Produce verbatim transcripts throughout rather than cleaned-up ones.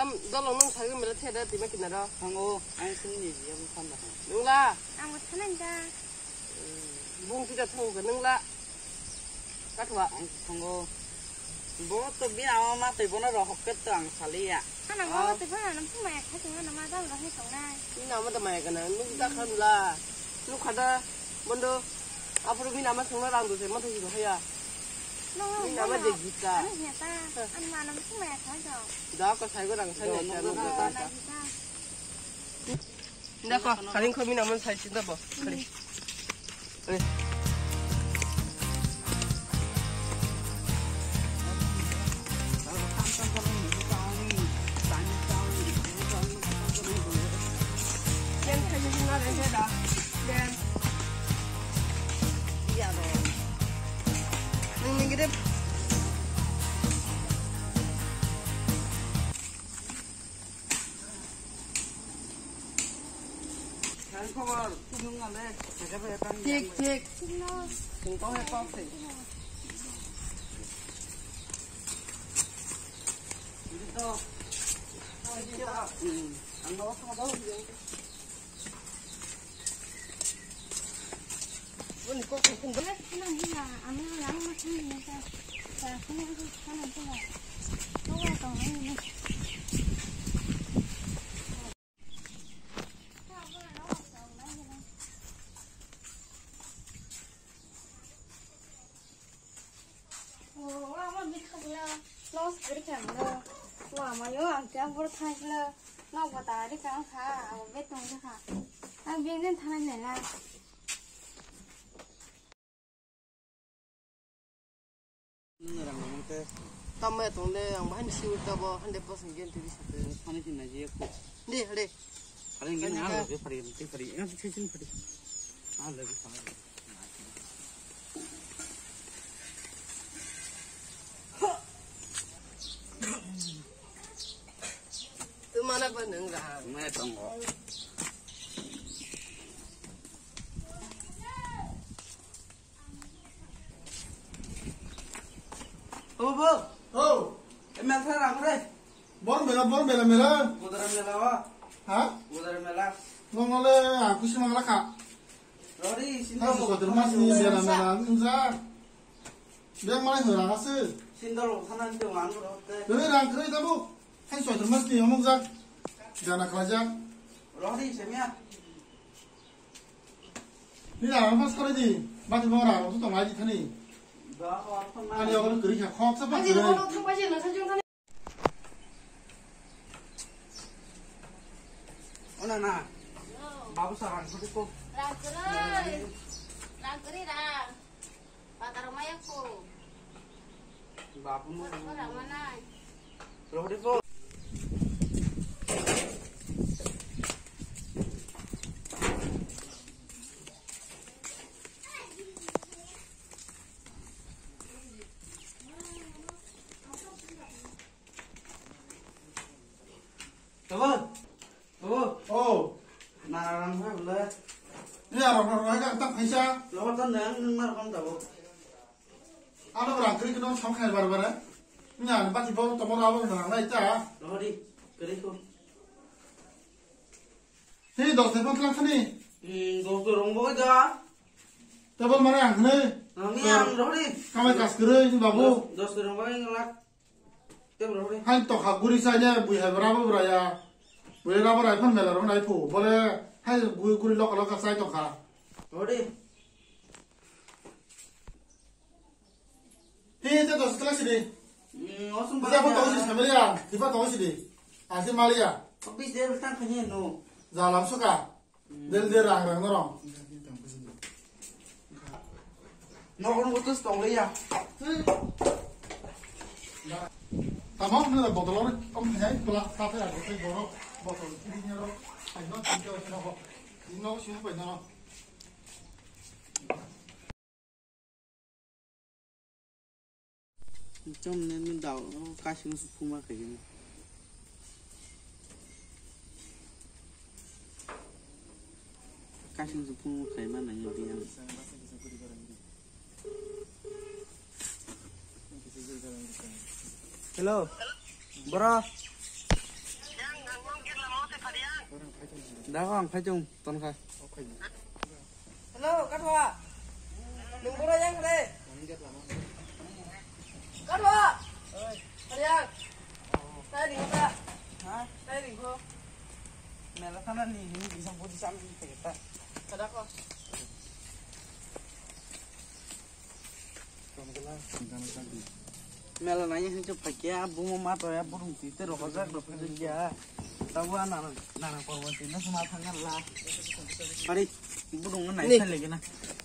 Dolong nung sagwi mele theda tima kinaro. Thango, ang sini ni jiya bung thamda. Nungla. Ang bo thanai da. Bung tida thango ka nungla. Kathwa. Ang thango. Bo to bini ama ma twi bono rohok ke to ang saliya. Ana ma twi bono nang thumai kha thumai na ma dal rohai tongnai. Bini ama da mai kana nung da khan la. Nung khada bondo. Aphuru bini ama songna rang dose ma thai rohaya. Bini ama je gita. Ani heta. Ani ma nang thumai kha jo. Da ko sai go rang sai na. Nda ko, kaling ko mina mon sai sinda bo. Kali. Kali. Ken kali na re da. Den. Iya do. Ning ning gede. Thik, thik. Lama yo ang tiang bor thai lo. Nok bata ri kang kha, ang bet tong kha. Ang beng den thanai nai la. Tamai tong le, ang bahai ni siu ta bo, hundred percent guarantee di sate. Thani ki na je ko. De, hade. Thani ki na le, phari, phari, phari. Ang thai sin phari. Ah, le, phari. Tumana ba nang ra. Mai tongo. Obo. Oh. Emel thar ang re. Bor mela, bor mela, mela. Godara mela wa. Ha? Godara mela. Nongole aku sih malah kak. Rori sini. Aku sotir mas ni mela mela nungsa. Beng malai hoi rang ase. Sindol khana nte wang ro te. Beng rang kre tabu. Hai soitor mas ni omok jak. Jana khlai jak. Rohdi semia. Ni rang pas kore di. Bati bong rang tu tong lai di thani. Ba ho khon ma. Ani ogor kri kha khok sa pa. Ani kre. Ogor thang pa je na sa jong thani. Ona na. Babu sa rang kre ko. Rang kre. Rang kre rang. Pataro maya ko. Bapu mo. Ora manai. Rohde po. Tabo. Tabo. Oh. Na rang hai bole. Ni arok rok hai ka tak phaisa. Lo ta nang nang mar kon tabo. Ano rang kri kno sam khai bar bar. Ni an bati bol to mora abo rang lai ta. Lo di. Kri ko. Hi dos de pon lang thani. Hmm, dos de rong bo ja. Table mane ang hne. Ang ni ang lo di. Kamai kas kri ni babu. Dos, dos de rong bo lak. Hai tokha guri sa ne bui hai bra bo bra ya. Bui ra bra phon mela ro nai phu. Bole hai guri guri lok lok sai tokha. Odi. Hi te dos kla sidi. Hmm, osum ba. Ba ko to si samria. Iba to sidi. Asi malia. Bis de tang khani no. Jalam suka. Del de rang rang norong. Nok rong utus tong le ya. Tamo na botol oro om khajai pula sate aro botol kiri ni aro. Ai no tin ko no. Tin no shu pa no. Chom ne min dao kasing su phuma khaye. Kasing su phuma khaye ma nang ye biya. Hello. Bro. Dago ang phai chwng ton kha. Hello, Kathwa. Nwng boro yang re. Kathwa. Hari yang. Tadi apa? Hah? Tadi apa? Mela sana ni, ini bisa buat di sana kita. Kada kok. Mela nai hin chuk phai kya, bumo ma to ya, burung ti te rokho jak rokho jak ya. Tawa nana, nana korban ti na suma thang la. Pari, burung nai Ni. Thai lagi na.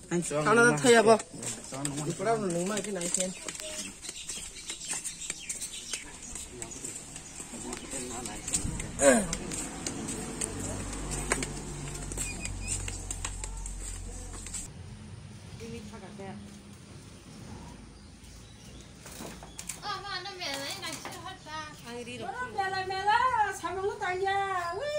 Ang suang Thana nang thai abo. Suang nang Ipura nang ma ki nai ken. Oro mela mela samung tangya. Ui,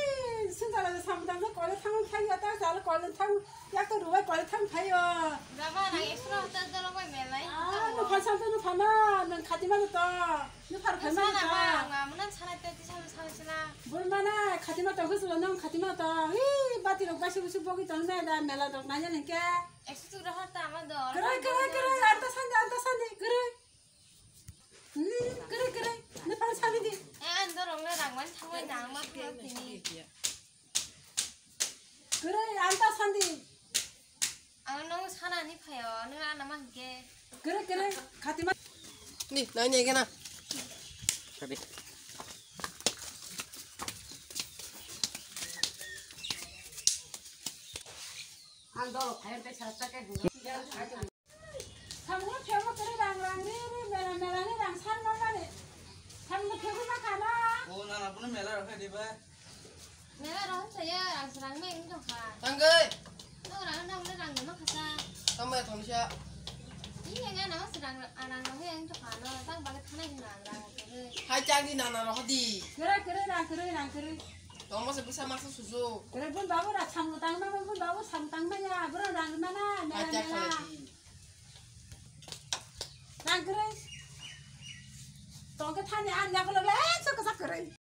sintala samung tangya kole thang thang ya ta jalo kole thang ya to ruwai kole thang thayo. Baba, nang extra hotel dolo bai melai. Ah, no phan samto no phana, nang khati ma to. No phar phar ma Sana to. Ba, ang amunan sana te ti sama sama sila. Bul mana khati ma to huslo nang khati ma to. Ui, bati rok basi busu bogi to na da mela dok nanya nengke. Extra tu rahat ta ama do. Kere kere kere anta sandi anta sandi kere. Hmm, kere kere. Ne phan sandi di. Eh, ando rong na rang man thang bai nang ma kere tini. Kwrwi, ang ta sandi. Ang nung sana ni phaio, nung ana ma hingke. Kwrwi, kwrwi, khatima. Ni, nai ni gena. Sorry. Ang dolo phaio te sa sa ke. Samung phego kwrwi rang rang ri ri mela mela ni rang san ma mani. Samung phego ma khana. O nana puno mela rokhe diba. Mela rok saya rang serang me wng tongkha. Tangwi. No rang na mela rang ma khasa. Tangwi thongsa. Ini yang ana mas rang rang rang yang tongkha no tang balik khana yang rang rang kwrwi. Hai chang di nana rokhe di. Kwrwi kwrwi rang kwrwi rang kwrwi. Tongma se bwsa masa susu. Kwrwi bun babu ra samung tang ma bun babu samung tang ma ya bro rang ma na mela Hai chang mela. Khala di. Nang kwrwi. Tongkhe thani ang yakolo le sok sak kwrwi.